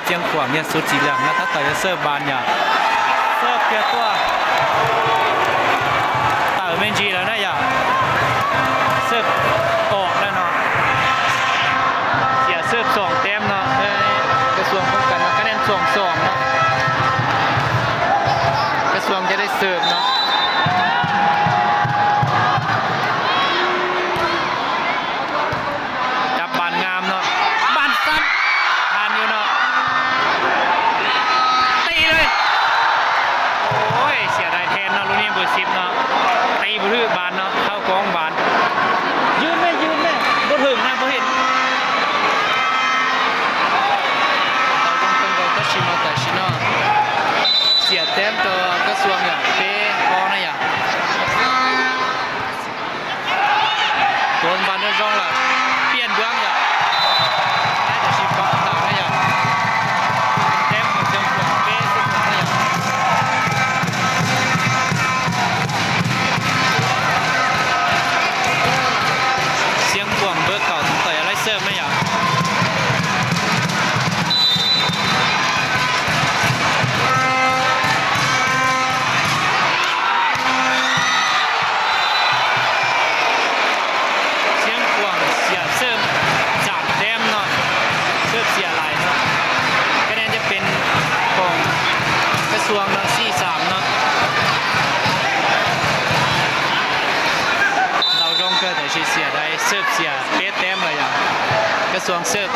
ຊຽງຂວາງ ຍາດສຸດສີເຫຼືອງນະ ຕາເຕີຈະເສີບບານຢາ ເສີບເທື່ອຕົວະ ເຕີແມ່ນຈີແລ້ວນະຢາ ເສີບອອກແລ້ວເນາະ ເສຍເສີບສອງແຕ້ມເນາະ ເອີ ກະຊວງປ້ອງກັນເນາະ ຄະແນນສອງສອງເນາະ ກະຊວງຈະໄດ້ເສີບເນາະ. ຈັບບານງາມເນາະ ບານສັ້ນ ຜ່ານຢູ່ເນາະ ຕີເລີຍ ໂອ້ຍ ເສຍດາຍແທນເນາະ ລູກນີ້ເບີສິບເນາະ ຕີບໍ່ຖືກບານເນາະ ເຂົ້າກ້ອງບານ ຢືນແມ່ ຢືນແມ່ ບໍ່ເຖິງນະ ບໍ່ເຫັນ ເອົາຕົງໆ ກະຊິມາແຕ່ຊິເນາະ ເສຍແຕ້ມຕໍ່ກະຊວງຢ່າງເປພໍນະຢ່າ. ໂດນບານໂດນຊ່ອງລະ ປ່ຽນເບື້ອງຢາ ໜ້າຈະຊິບລັອກເຕົາໄດ້ຢາ ແຕ້ມຂອງຊຽງຂວາງເປ້ເຊັ່ນກັນໄດ້ຢາ ຊຽງຂວາງເບີເກົ້າ ຕ້ອງໄດ້ອາໄລເສີບໄດ້ຢາ. ຊຽງຂວາງເສຍເສີບສາມແຕ້ມເນາະ ເສີບເສຍຫຼາຍເນາະ ຄະແນນຈະເປັນຂອງກະຊວງເນາະ ສີ່ສາມເນາະ ເຕົາຊ່ອງເກີດແຕ່ຊິເສຍໄດ້ ເສີບເສຍ ເປດແຕ້ມລະຢ່າ ກະຊວງເສີບ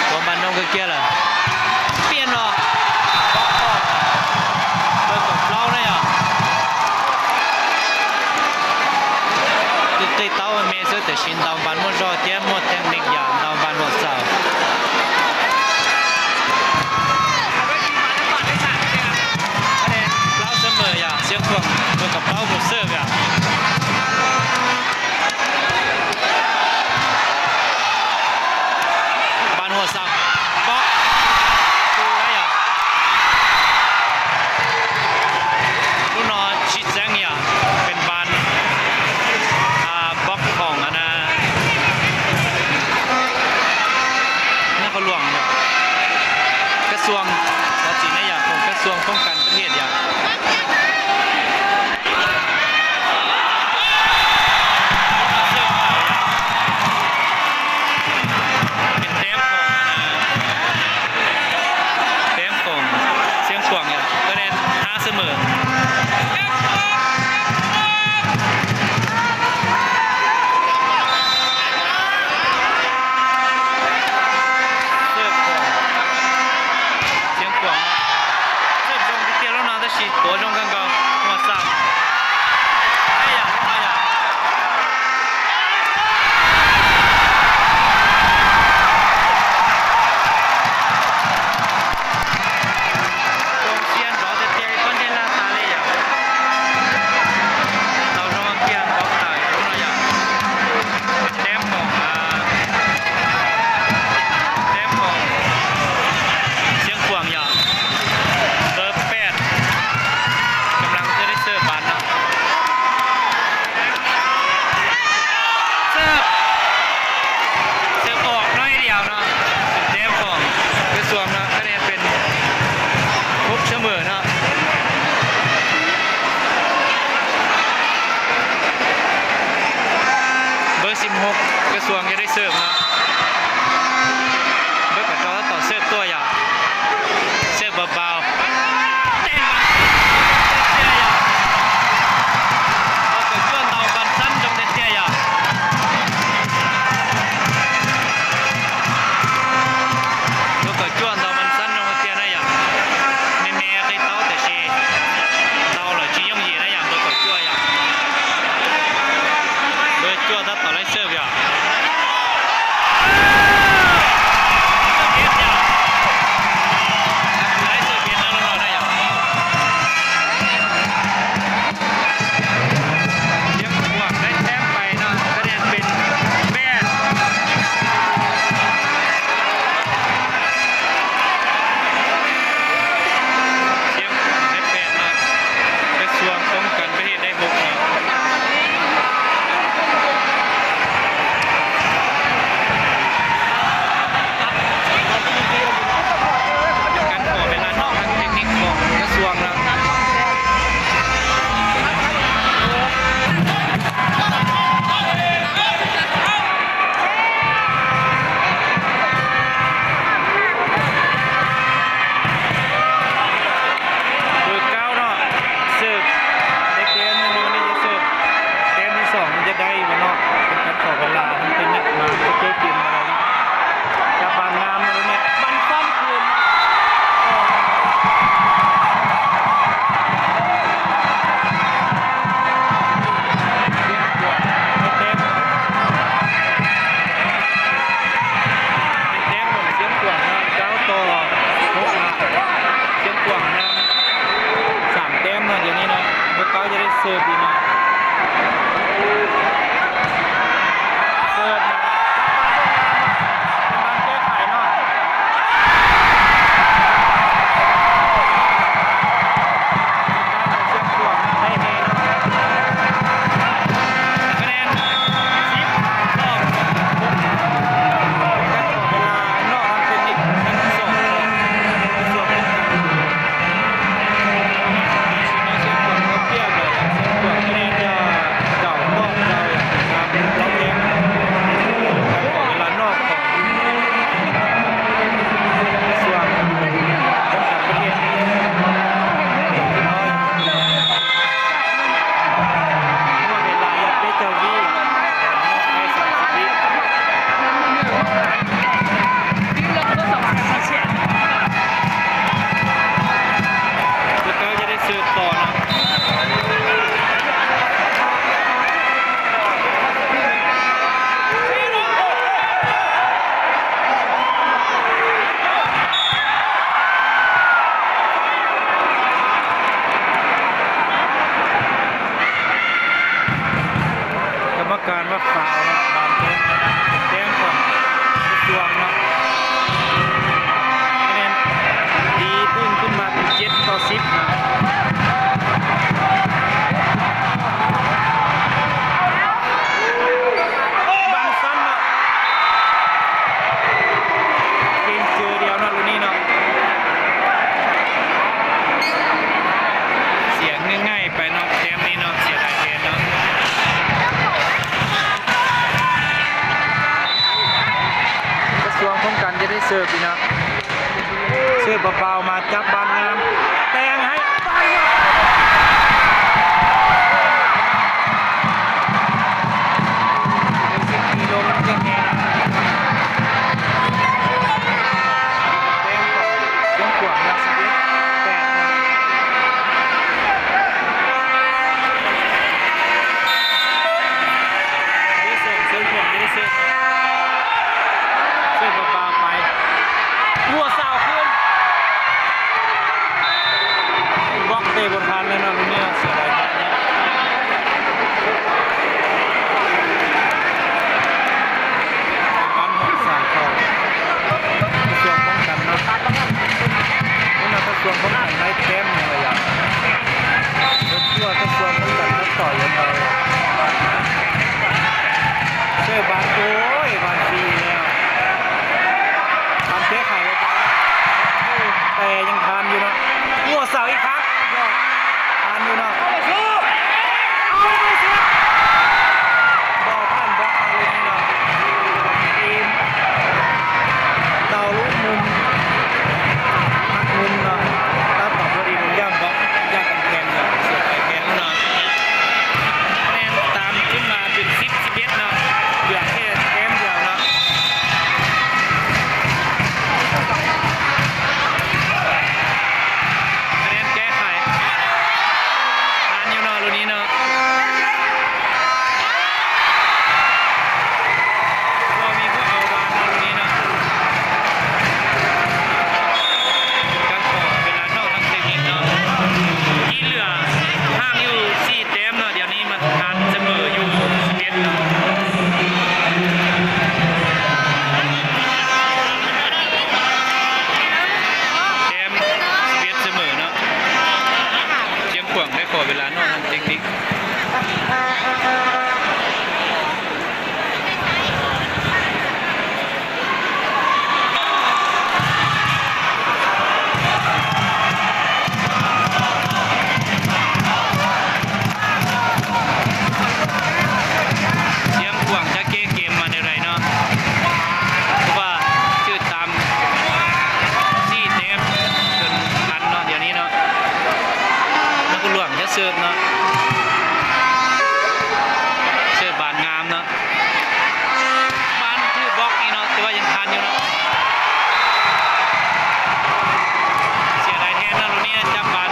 ໂດນບານໂດນກະເກຍລະ ປ່ຽນອອກ ບລັອກອອກ ເບິ່ງກັບເລົາໄດ້ອະ ກຶກໄຕເຕົ້າແມ່ເສີບແຕ່ຊິນ ດາວບານໝົດລໍ ແຈມໝົດແທງນິກຢາ ດາວບານຫົວເສົາ ຄະແນນເລົາສະເໝີຢາ ຊຽງຂວາງ ເບິ່ງກັບເລົາ ໝົດເສີບຢາ. ບານຫົວສັບ ບລັອກ ຕູໄດ້ຫວາ ລູກນ້ອຍຊິແຊງເນຍ ເປັນບານ ອາ ບລັອກຂອງອັນນະ ນະຄອນຫຼວງ ກະຊວງ ກະຊວງປ້ອງກັນປະເທດຢາ. ເປັນແຕ້ມຂອງ ແຕ້ມຂອງຊຽງຂວາງ ຄະແນນຫ້າສະເໝີ. ເສີບຂອງຊຽງຂວາງ ເສີບລົງເຕະລົງນະ ແຕ່ຊິຕົວະລົງກັນກໍຫົວສາມ ໄດ້ຢ່າງ ໄດ້ຢ່າງ ກອງຊຽງກໍເຕະໆ ກ່ອນເດລາຕາເລຍ ເອົາລົງກຽງອອກໄປ ເປັນແຕ້ມຂອງ ອາ ແຕ້ມຂອງຊຽງຂວາງຢາ ເບີແປດ ກຳລັງຈະໄດ້ເສີບບານເນາະ ເສີບ ເສີບອອກໜ້ອຍດຽວເນາະ ເປັນແຕ້ມຂອງກະຊວງເນາະ ຄະແນນເປັນຫົກສະເໝີເນາະ. ເບີສິບຫົກ ກະຊວງຈະໄດ້ເສີບເນາະ ເບີກະເກົ້າ ຕໍ່ເສີບຕົວຢາ ເສີບເບົາໆ ແຕ່ງບານ ເບີກະຈົວນເອົາບານສັ້ນລົງເຕະຢາ ເບີກະຈົວນເອົາບານສັ້ນລົງເຕະຢາ ແມ່ນແມ່ໄດ້ເຕົ້າແຕ່ຊິ ເຕົ້າລະຊິຍົງເຢນໄດ້ຫຍັງ ເບີກະຈົວຢາ ເບີກະຈົວ ຕັດຕໍ່ໄລ່ເສີບຢາ ເສີບອີກເນາະ ເສີບ ເປັນບານແກ້ໄຂເນາະ ທາງດ້ານຂອງຊຽງຂວາງໄດ້ແຮງເນາະ ຄະແນນ ສິບ ຕໍ່ ຫົກ ການອອກເວລານອກທາງເທັກນິກ ການສອບ ກະຊວງປ້ອງກັນ ແລ້ວກໍຈະໄດ້ເສີບຕໍ່ເນາະ ກຳມະການວ່າຟາວເນາະ ບານແຕງ ແຕງຂອງກະຊວງເນາະ ຄະແນນຕີຕື່ມຂຶ້ນມາເປັນເຈັດຕໍ່ສິບເນາະ ບາງຊັ້ນເນາະ ເກມເຈີດຽວເນາະ ລູກນີ້ເນາະ ເສຍງ່າຍໆ ໄປເນາະ ແຕ້ມນີ້ເນາະ ເສຍດາຍແທນເນາະ ກະຊວງປ້ອງກັນຈະໄດ້ເສີບອີກເນາະ ເສີບເບົາໆ ມາຈັບບານງາມ ແຕ່ງໃຫ້ ເສີບເບົາໆ ໄປ ຫົວເສົາຂຶ້ນ ບລັອກເຕະບໍ່ທັນແລ້ວເນາະ ລູກນີ້ເນາະ ເສຍດາຍແຮງເນາະ ການຮັກສາຂອງກະຊວງປ້ອງກັນເນາະ ເພາະວ່າກະຊວງປ້ອງກັນໄດ້ແຕ້ມໜຶ່ງແລ້ວ ເພາະວ່າກະຊວງປ້ອງກັນໄດ້ຕໍ່ຢູ່ເລີຍ ເສີບບານ ໂອ້ຍ ບານຟຣີແລ້ວ ການແກ້ໄຂ ແຕ່ຍັງທັນຢູ່ເນາະ ຫົວເສົາອີກຄັ້ງ ທັນຢູ່ເນາະ ເອົາໄປເສຍ ບໍ່ຜ່ານບລັອກມາເລີຍເນາະ ເດາລູກມຸມ ຮັກມຸມເນາະ ຕັດອອກພໍດີ ຢ້ານບລັອກ ຢ້ານກຳແພງເນາະ ເສຍກຳແພງເນາະ ຄະແນນຕາມຂຶ້ນມາເປັນສິບ ສິບເອັດເນາະ ເຫຼືອແຄ່ແຕ້ມດຽວເນາະ ຄະແນນແກ້ໄຂ ຜ່ານຢູ່ເນາະ ລູກນີ້ເນາະ ບໍ່ມີຜູ້ເອົາບານເນາະ ລູກນີ້ເນາະ ການຂໍເວລານອກທາງເທັກນິກເນາະ ທີ່ເຫຼືອຫ່າງຢູ່ສີ່ແຕ້ມເນາະ ດຽວນີ້ ມາທັນສະເໝີຢູ່ສິບເອັດເນາະ ແຕ້ມສິບເອັດສະເໝີເນາະ ຊຽງຂວາງໄດ້ຂໍເວລານອກທາງເທັກນິກ. ຊຽງຂວາງຈະເກມມາແນວໃດເນາະ ເພາະວ່າຈື່ຕາມສີ່ແຕ້ມຈົນທັນເນາະ ດຽວນີ້ເນາະ ນະຄອນຫຼວງຈະເສີບເນາະ ເສີບບານງາມເນາະ. ບານຖືບລັອກນີ້ເນາະ ແຕ່ວ່າຍັງທັນຢູ່ເນາະ ເສຍດາຍແຮງເນາະ ລູກນີ້ຈັບບານ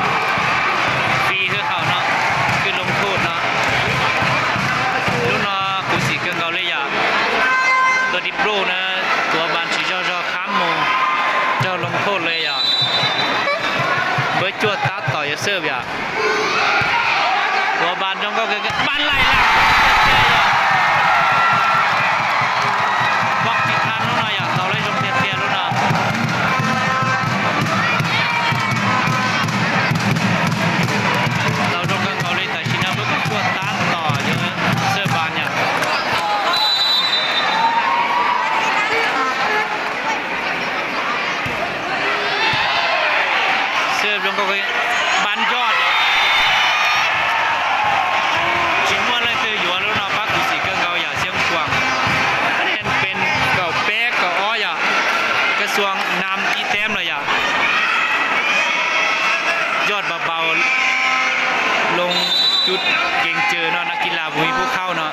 ຟຣີໃຫ້ເຂົາເນາະ ຄືລົງໂທດເນາະ ລູກນ້ອງ ຄູສີເກີງເກົາເລຢາ ຕົວດິບໂລນະ ຕົວບານສີຈໍ່ໆ ຂ້າມໂມງ ເຈົ້າລົງໂທດເລີຍຢາ ເບີຈວດຕັດຕໍ່ຢາເສີບຢາ ຕົວ ບານຈອງກໍຄື ບານໄລ່ຫຼັງ ບລັອກທີ່ທັນລູກນ້ອຍ ເອົາໄລ່ຊົງເຕະເຕະລູກນ້ອຍ ເອົາຊົງກັນເຂົາເລີຍ ຕາຊິນະເບິ່ງກວດຕາຕໍ່ຢູ່ ເສີບບານຫຍັງ ເສີບລົງກໍຄືບານຍອດ ຊິມ່ວນແລ້ວຄືຢູ່ລູກນ້ອຍ ປາກກຸສີເກິ່ງເຂົາຢາກຊຽງຂວາງ ຄະແນນເປັນເກົ້າແປດ ເກົ້າອອຍ ກະຊວງນຳອີກແຕ້ມເລີຍ ຍອດເບົາໆ ລົງຈຸດເກັ່ງເຈີເນາະ ນັກກິລາບໍ່ມີຜູ້ເຂົ້າເນາະ.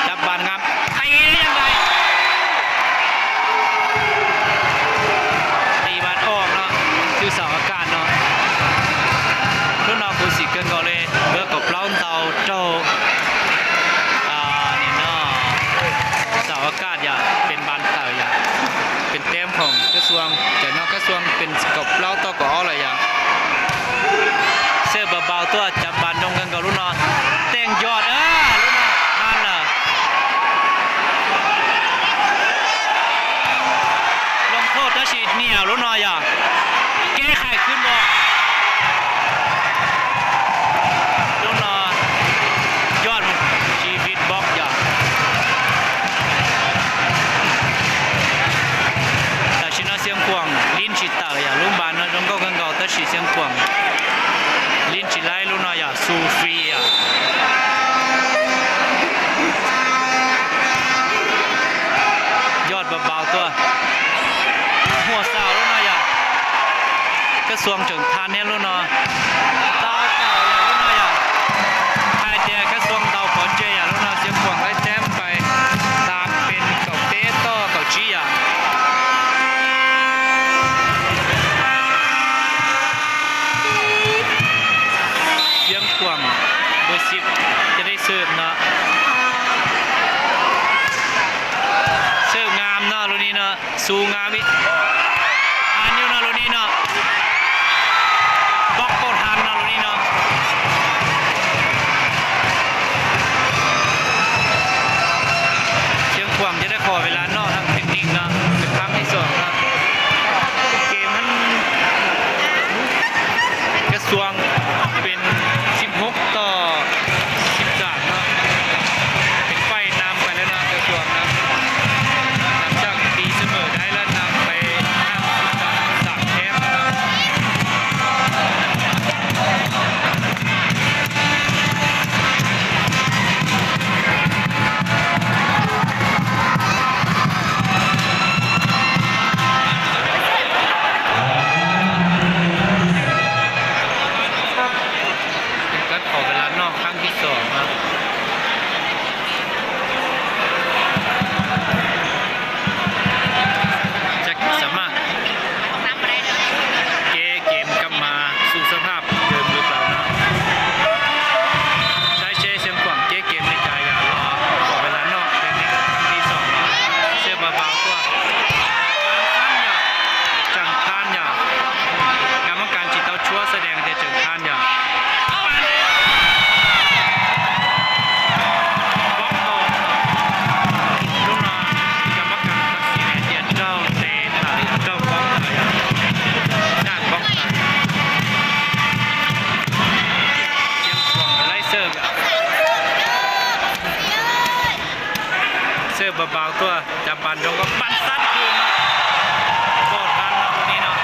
ຈັບບານງາມ ຕີໄດ້ຈັ່ງໃດ ຕີບານອອກເນາະ ຄືເສົາອາກາດເນາະ ເພາະເນາະ ຄູສີເກີນກໍເລີຍ ເບີກກັບເລົ່າເຕົາໂຕ ອາ ນີ້ເນາະ ເສົາອາກາດຢາເປັນບານເຕົາຢາ ເປັນແຕ້ມຂອງກະຊວງ ຈາກນອກກະຊວງເປັນກັບເລົ່າຕໍ່ກໍເອົາລະຢາ ເສີບເບົາໆ ຕົວະ ຈັບບານຍົງກັນກໍລຸ້ນເນາະ ແຕ່ງຍອດ ເອີ ລຸ້ນເນາະ ຫັ້ນລະ ລົງໂທດ ຈະຊິໜຽວລຸ້ນເນາະ ຢາ ແກ້ໄຂຄືນບໍ່ ລຸ້ນເນາະ ຍອດຊີວິດ ບລັອກຢາ ຕາຊິນະຊຽງຂວາງ ລິ້ນຊິຕາຍຢາ ລຸ້ນບານເນາະ ລົງເຂົ້າເຄື່ອງເກົ່າ ຕາຊິຊຽງຂວາງ ລິ້ນຊິໄລ່ລຸ້ນເນາະ ຢາ ຊູຟຣີ ຍອດເບົາໆ ຕົວະ ຫົວສາວລຸ້ນເນາະ ຢາ ກະຊວງເຖິງທັນແຮງລຸ້ນເນາະ ເຕົາເຕົາ ຢາ ລຸ້ນເນາະ ຢາ ພາຍແຕ່ກະຊວງເຕົາຂໍເຈຍ ຢາ ລຸ້ນເນາະ ຊຽງຂວາງໄດ້ແຕ້ມໄປ ຕາມເປັນເກົ້າເຕະຕໍ່ເກົ້າຈີ ຢາ ຊຽງຂວາງ ເບີສິບ ຈະໄດ້ເສີບເນາະ ເສີບງາມເນາະ ລຸ້ນນີ້ເນາະ ສູ້ງາມອີກ ອ່ານຢູ່ເນາະ ລຸ້ນນີ້ເນາະ ບລັອກບໍ່ທັນເນາະ ລຸ້ນນີ້ເນາະ ຊຽງຂວາງຈະໄດ້ຂໍເວລານອກທາງເທັກນິກເນາະ ເປັນຄັ້ງທີສອງເນາະ ເກມມັນ ກະຊວງເປັນສິບຫົກຕໍ່ສິບສາມເນາະ ເປັນຝ່າຍນຳໄປແລ້ວເນາະ ກະຊວງເນາະ ຫຼັງຈາກຕີສະເໝີໄດ້ແລ້ວນຳໄປນຳສາມແຕ້ມເນາະ ເປັນການຂໍເວລານອກຄັ້ງທີສອງເນາະ ຈະສາມາດແກ້ເກມກັບມາສູ່ສະພາບເດີມຫຼືເປົ່າເນາະ ໄດ້ເຊ ຊຽງຂວາງແກ້ເກມໃນກາຍຢາ ລໍເວລານອກເປັນຄັ້ງທີສອງ ເສີບເບົາໆ ຕົວະ ຈັງທ່ານຢາ ກຳມະການຊິເຕົ້າຊົ່ວສະແດງແຕ່ຈັງທ່ານຢາ ບລັອກຕໍ່ ລຸ້ນເນາະ ກຳມະການຕັດສິນໃຫ້ເດດເຈົ້າເຕະຕາຍ ເຈົ້າບລັອກຕາຍ ດ້ານບລັອກຕາຍ ຊຽງຂວາງໄລ່ເສີບ ເສີບເບົາໆ ຕົວະ ຈັບບານໂດນກໍປັ່ນຊັດຄືນເນາະ ບໍ່ທັນເນາະ ຕົວນີ້ເນາະ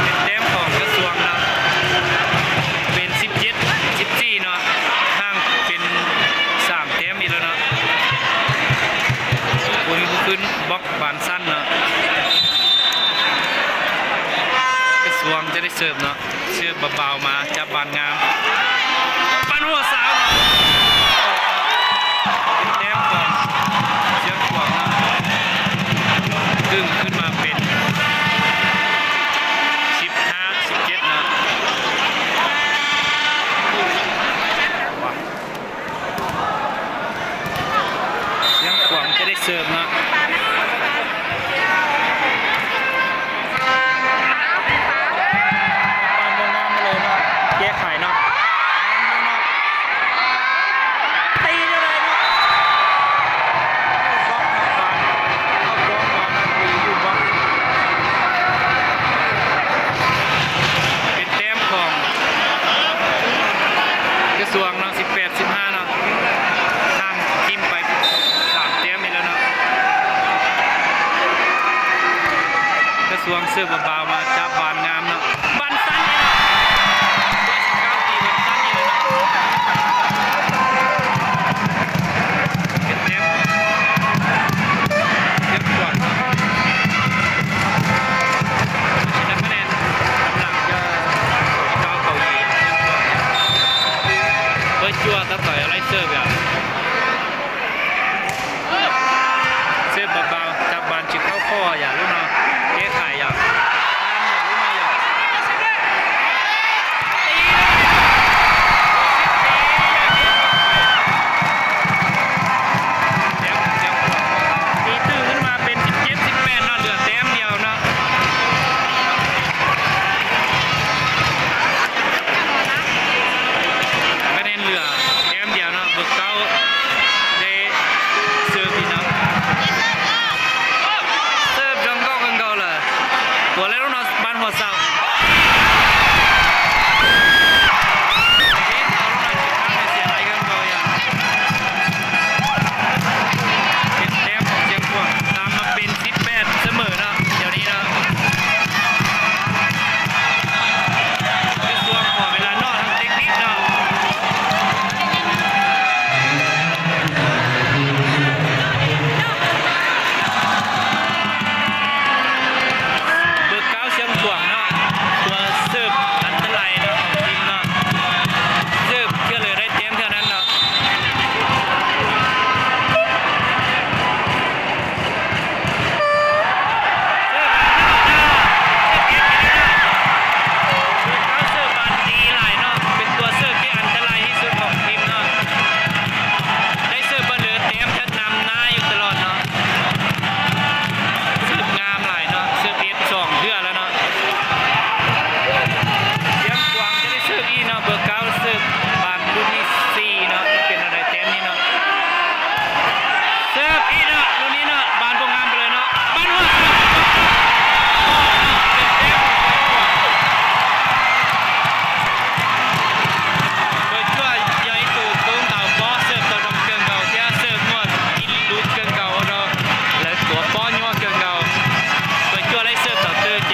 ເປັນແຕ້ມຂອງກະຊວງເນາະ ເປັນສິບເຈັດ ສິບສີ່ເນາະ ຫ່າງເປັນສາມແຕ້ມອີກແລ້ວເນາະ ໂອ້ຍ ຄືນບລັອກບານສັ້ນເນາະ ກະຊວງຈະໄດ້ເສີບເນາະ. ເສີບເບົາໆມາ ຈັບບານງາມ ປັ້ນຫົວສາວ ເປັນແຕ້ມຂອງຊຽງຂວາງ ດຶງຂຶ້ນມາເປັນສິບຫ້າ ສິບເຈັດເນາະ ຊຽງຂວາງຈະໄດ້ເສີບເນາະ. ເສີບເບົາໆ ມາຈັບບານງາມເນາະ ບານສັ້ນນີ້ເນາະ ເບີສິບເກົ້າ ຕີບານສັ້ນນີ້ເນາະ ເກັບແຕ້ມ ເກັບກວາດເນາະ ຊິໄດ້ຄະແນນນຳຫຼັງຈາກເກົາຫຼີ ເບີຈົວ ຕັດຕໍ່ໄລ່ເສີບ ເສີບເບົາໆ ຈັບບານຊິເຂົ້າຂໍ້ ຢ່າລຸ້ນເນາະ ແກ້ໄຂຢ່າ ຕີຕື່ມຂຶ້ນມາເປັນສິບເຈັດ ສິບແປດເນາະ ເຫຼືອແຕ້ມດຽວເນາະ. ຄະແນນເຫຼືອແຕ້ມດຽວເນາະ ເບີເກົ້າ ໄດ້ເສີບອີກເນາະ ເສີບຈອງກອກເກົ່າເກົ່າລະ ຕົວແລ້ວເນາະ ບ້ານຫົວເສົາ ເປັນແຕ້ມຂອງຊຽງຂວາງ ຕາມມາເປັນ ສິບແປດ ສະເໝີເນາະ ດຽວນີ້ເນາະ ໃນຊ່ວງຂໍເວລານອກທາງເຕັກນິກເນາະ ເບີເກົ້າ ຊຽງຂວາງເນາະ ຕົວເສີບອັນຕະລາຍເນາະ ຂອງທີມເນາະ ເສີບເທື່ອໃດໄດ້ແຕ້ມເທື່ອນັ້ນເນາະ. ເສີບບານດີຫຼາຍເນາະ ເປັນຕົວເສີບທີ່ອັນຕະລາຍທີ່ສຸດຂອງທີມເນາະ ໄດ້ເສີບບານເຫຼືອແຕ້ມ ນຳໜ້າຢູ່ຕະຫຼອດເນາະ ເສີບງາມຫຼາຍເນາະ ເສີບເອັດສອງເທື່ອແລ້ວເນາະ ຊຽງຂວາງຈະໄດ້ເສີບອີກເນາະ ເບີເກົ້າເສີບບານລູກທີສີ່ເນາະ ເປັນແນວໃດແຕ້ມນີ້ເນາະ ເສີບອີກເນາະ ລູກນີ້ເນາະ ບານບໍ່ງາມໄປເລີຍເນາະ ບານຫົວເສົາ ເປັນແຕ້ມຂອງຊຽງຂວາງ ເບີຈົວ ໃຫຍ່ໂຕໂກງເຕົາປໍ ເສີບຕໍ່ດອງເກີງເກົ່າ ເສຍເສີບງວດ ອີລູກເກີງເກົ່າເນາະ ແລະ ຕົວປໍຍົວເກີງເກົ່າ ເບີຈົວໄດ້ເສີບຕໍ່ເຕີເຈ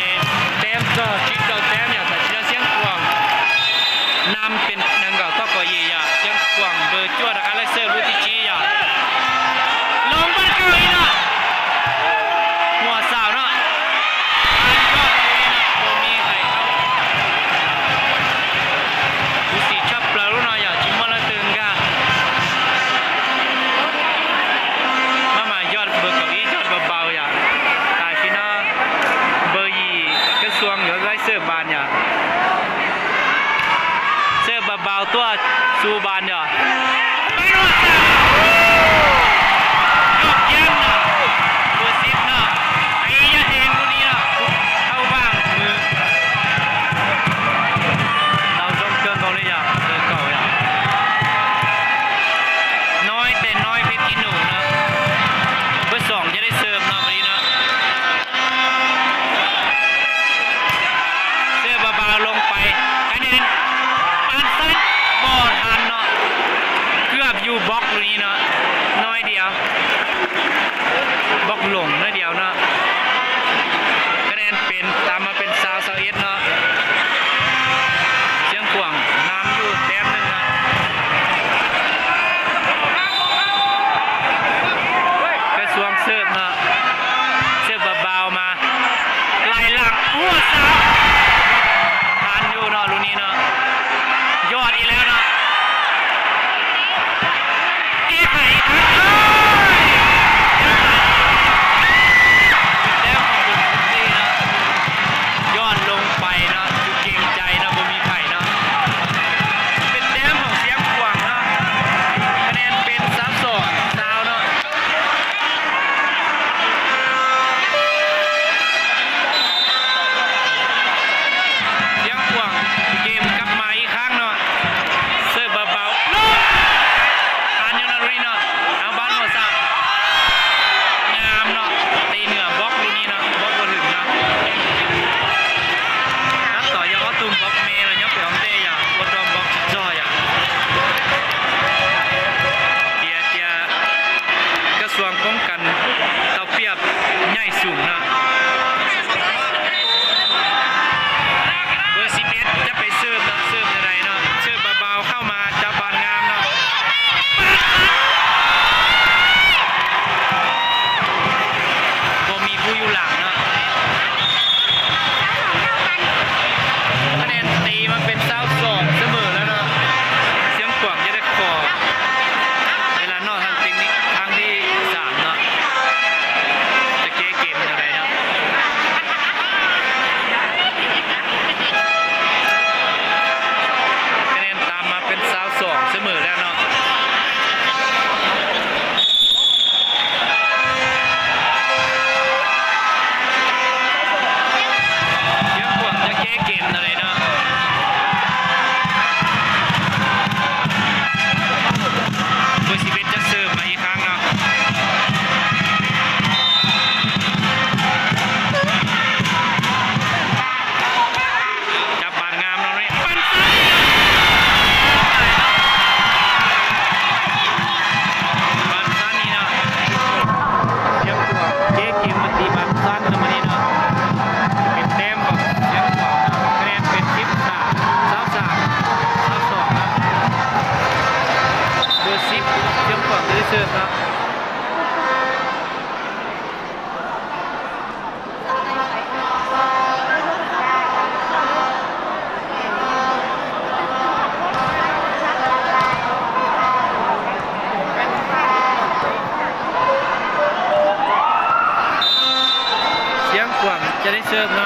ແຕ້ມຕໍ່ ສິບເກົ້າ ແຕ້ມ ຢ່າງສາຊິນາຊຽງຂວາງ ນຳເປັນໜຶ່ງເກົ້າຕໍ່ກອເຢຍ ຊຽງຂວາງ ເບີຈົວ ນະຄະ ໄດ້ເສີບລູກທີສີ່ ລົງບານເກົ່າອີກເນາະ ຫົວເສົາເນາະ ບານຍອດເລີຍເນາະ ບໍ່ມີໃຜເຂົ້າ ດູສີຊັບເປີເນາະ ຢ່າຈິມມອນລະເຕີງກາ ມາ ມາ ຍອດເບີເກົ້າອີກ ຍອດເບົາໆ ຢ່າ ຕາຍຊິນາ ເບີຢີ ກະຊວງ ເດີ ໄລ່ເສີບບານ ຢ່າ ເສີບເບົາໆ ຕົວະຊູບານ ຢ່າ ຍອດຢ້ຽມເນາະ ເບີສິບເນາະ ໄອ້ຍະແຮງລູກນີ້ເນາະ ເຂົ້າຫວ່າງມື ເອົາຊົງເຄື່ອງເກົາຫຼີ ຢ່າ ເບີເກົ້າ ຢ່າ ນ້ອຍແຕ່ນ້ອຍ ເພັດຂີ້ໜູເນາະ ເບີສອງຈະໄດ້ເສີບເນາະ ບາດນີ້ເນາະ ເສີບບາວໆ ລົງໄປ ຄະແນນອັນຊັ້ນບໍ່ທັນເນາະ ເກືອບຢູ່ບລັອກຢູ່ນີ້ເນາະ ໜ້ອຍດຽວ ບລັອກຫຼົງໜ້ອຍດຽວເນາະ ຄະແນນເປັນ ຕາມມາເປັນຊາວ ຊາວເອັດເນາະ ຊຽງຂວາງນຳຢູ່ແຕ້ມໜຶ່ງເນາະ ກະຊວງເສີບເນາະ ເສີບບາວໆ ມາ ໄລ່ຫຼັງ ຫົວເສົາ ທັນຢູ່ເນາະ ລູກນີ້ເນາະ ເຊີບ